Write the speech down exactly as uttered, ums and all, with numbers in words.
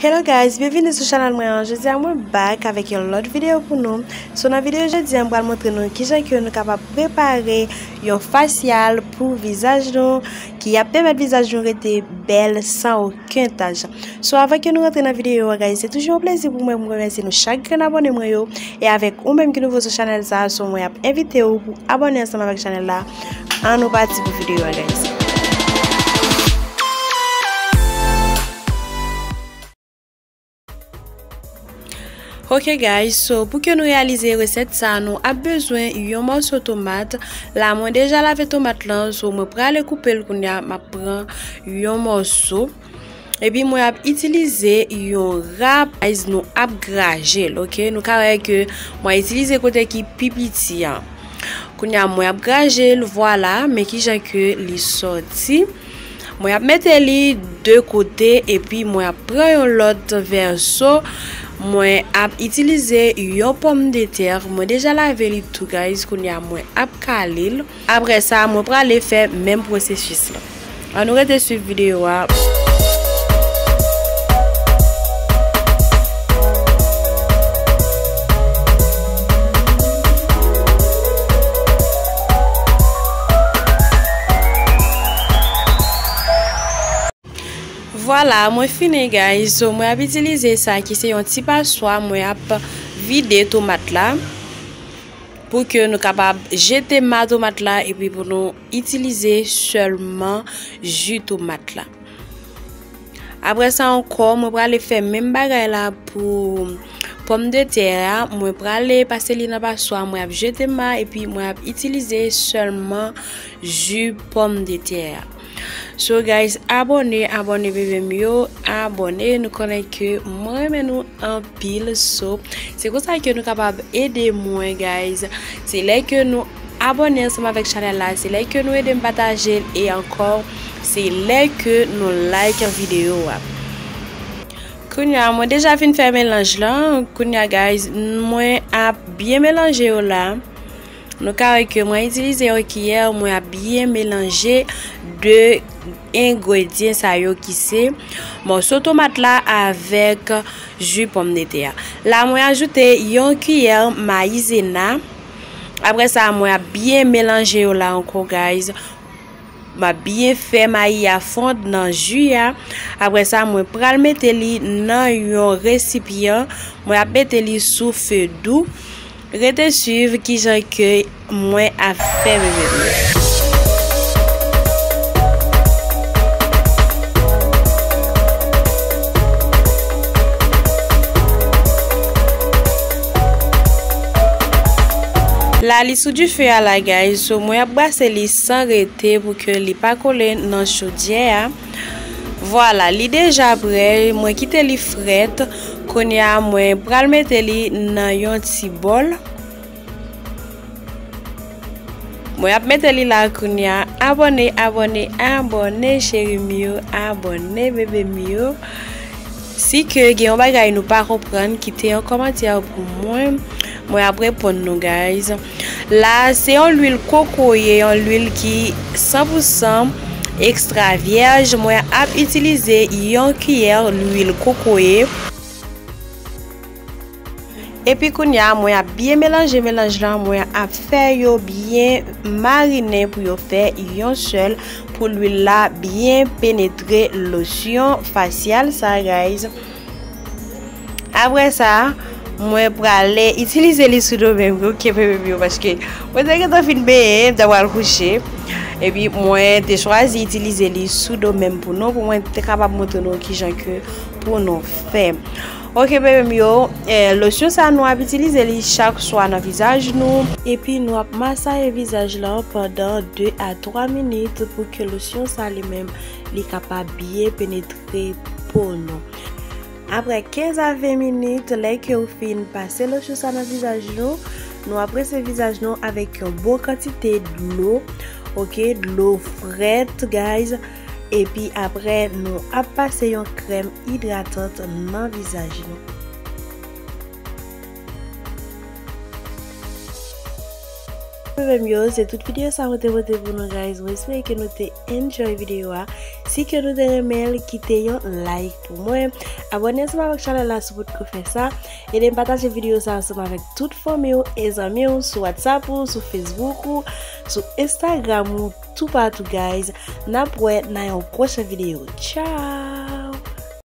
Hello guys, byenvini sou chanèl mwen an. Jodi a mwen back avèk yon lòt videyo pou nou. So nan videyo jodi a, m pral montre nou kijan ke nou kapab prepare yon fasyal pou vizaj nou, ki ap pèmèt vizaj nou rete bèl san okenn tach. So avan ke nou rantre nan videyo a, guys, se toujou yon plezi pou mwen pou m remèsye nou chak grenn abòne mwen yo. E avèk ou menm ki nouvo sou chanèl sa, so mwen ap envite ou pou abòne ansanm avèk chanèl la. Ann nou pati pou videyo a, guys. Ok guys, so pou ke nou reyalize resèt sa, nou ap bezwen yon mòso tomat. La mwen deja lave tomat lan, so mwen prale koupe l kounye a, m ap pran yon mòso. Epi mwen ap itilize yon rap, guys, nou ap graje l, ok? Nou ka wè ke mwen itilize kote ki pi piti an. Kounye a mwen ap graje l, vwala, men kijan ke li sòti. Mwen ap mete li de kote, epi mwen ap pran yon lòt vèso. Mwen ap itilize yon pòmdetè. Mwen deja lave li tou, guys. Kounye a mwen ap kale l. Apre sa, mwen prale fè menm pwosesis la. Ann nou rete swiv videyo a. Vwala, mwen fini, guys. So, mwen ap itilize sa ki se yon ti paswa. Mwen ap vide tomat la pou ke nou kapab jete ma tomat la epi pou nou itilize sèlman ji tomat la. Apre sa ankò, mwen prale fè menm bagay la pou pòmdetè a. Mwen prale pase li nan paswa, mwen ap jete ma epi mwen ap itilize sèlman ji pòmdetè a. So guys, abòne, abòne bebe m yo, abòne, nou konnen ke mwen renmen nou anpil, so se konsa ke nou kapab ede mwen, guys. Se lè ke nou abòne ansanm avèk chanèl la, se lè ke nou ede m pataje l, e ankò, se lè ke nou like videyo a. Kounye a, mwen deja fin fè melanj lan. Kounye a, guys, mwen ap byen melanje yo la. Nou ka wè ke mwen itilize yon kiyè, mwen ap byen melanje de engredyan sa yo ki se mòso tomat la avèk ji pòmdetè a. La, mwen ajoute yon kiyè mayizena. Apre sa, mwen ap byen melanje yo la ankò, guys. M ap byen fè mayi a fonn nan ji a. Apre sa, mwen pral mete li nan yon resipyan. Mwen ap mete li sou fe dou. Rete swiv kijan ke mwen ap fè bebe m yo. La li sou dife a la, guys. So, mwen ap brase li san rete pou ke li pa kole nan chodyè a. Vwala, li deja prè. Mwen kite li frèt. Kounye a, mwen pral mete li nan yon ti bòl. Mwen ap mete li la kounye a. Abòne, abòne, abòne, cheri m yo. Abòne, bebe m yo. Si ke gen yon bagay nou pa konprann, kite yon kòmantè pou mwen. Mwen ap reponn nou, guys. La, se yon lwil kokoye, yon lwil ki san pou san ekstra vyèj. Mwen ap itilize yon kiyè lwil kokoye. Epi kounye a, mwen ap byen melanje melanj lan, mwen ap fè yo byen marinen pou yo fè yon sèl, pou lwil la byen penetre losyon fasyal sa, guys. Apre sa, mwen prale itilize li sou do men m, ok, bebe m yo, paske mwen te gentan fin benyen, m ta pral kouche. Epi mwen te chwazi itilize li sou do men m pou nou, pou mwen te kapab montre nou kijan ke pou nou fè. Ok, bebe m yo, eh, losyon sa nou ap itilize li chak swa nan vizaj nou. Epi nou ap masaye vizaj lan pandan de a twa minit pou ke losyon sa li menm li kapab byen penetre po nou. Apre kenz a ven minit, lè ke w fin pase losyon sa nan vizaj nou, nou ap rense vizaj nou avèk yon bon kantite dlo, ok, dlo frèt, guys. Epi apre, nou ap pase yon krèm idratant nan vizaj nou. Mwen menm yo, se tout videyo sa mwen te pote pou nou, guys. Mwen espere ke nou te enjoy videyo a. Si ke nou te renmen l, kite yon like pou mwen. Abòne ansanm avèk chanèl la si w potko fè sa. Ede m pataje videyo sa ansanm avèk tout fanmi w e zanmi w sou WhatsApp ou, sou Facebook ou, sou Instagram ou, toupatou, guys. N ap wè nan yon pwochen videyo. Tchao!